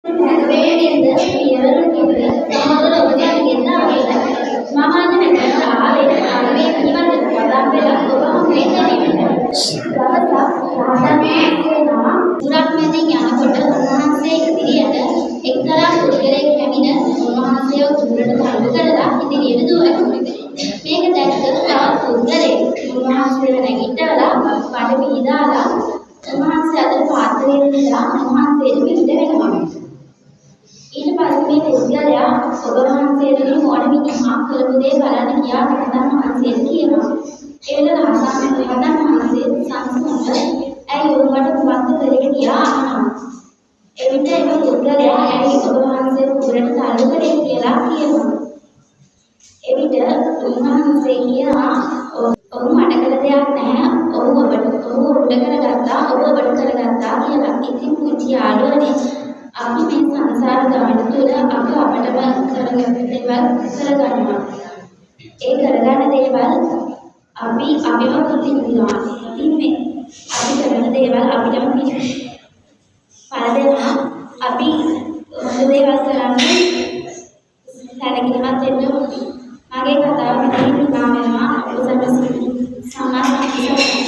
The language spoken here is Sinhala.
හැම පියවරකින්ද සහෝදර ඔබ ගෙන්න ආවේ. මම අද මෙතනට ආවේ ආවේ පිළිබඳ වදන් වෙලා ඔබ හමුවේ දැනීමට. දවසක් රහතන් වහන්සේ නමක් දුරක් මැදින් යනකොට උන්වහන්සේ ඉදිරියට එක්තරා පුද්ගලයෙක් පැමිණ උන්වහන්සේව දුරට තල්ලු කරලා ඉදිරියට දුවනවා. මේක දැක්ක තවත් පුද්ගලයෙක් උන්වහන්සේව නැගිටවලා බඩ පිහදාලා උන්වහන්සේ අතට පාත්‍රය දීලා උන්වහන්සේට පිහිට වෙනවා. ඊට පස්සේ මේ පුද්ගලයා ඔබ වහන්සේට මේ මෝඩ මිනිහා කරපු දේ බලන්න කියා රහතන් වහන්සේට කියනවා. ඒ වෙලාව රහතන් වහන්සේ සංසුන්ව ඇයි ඔබ මට කුමක්ද කළේ කියා අහනවා. එවිට එම පුද්ගලයා ඇයි ඔබ වහන්සේ කුඹුරට තල්ලු කළේ කියලා කියනවා. එවිට උන්වහන්සේ කියනවා, ඔහු මට කළ දෙයක් නැහැ. ඔහු ඔබට ඔහු ඔහුට කරගත්තා. ඔබ ඔබට කරගත්තා කියලා. ඉතින් පුංචි යාළුවනේ, අපි මේ සංසාර ගමන තුළ අපි අපටම කරගත්ත දේවල් කරගන්නවා. ඒ කරගන්න දේවල් අපි අපිම බුද්ධි විඳිනවා. ඉතින් මේ අපි කරන දේවල් අපිටම පල දෙනවා. අපි හොඳ දේවල් කරන්න සැලකිලිමත් වෙන්න ඕනේ. මගේ කතාව මෙතනින් නිමා වෙනවා. ඔබ සැම සම්මා සම්බුදු සරණයි.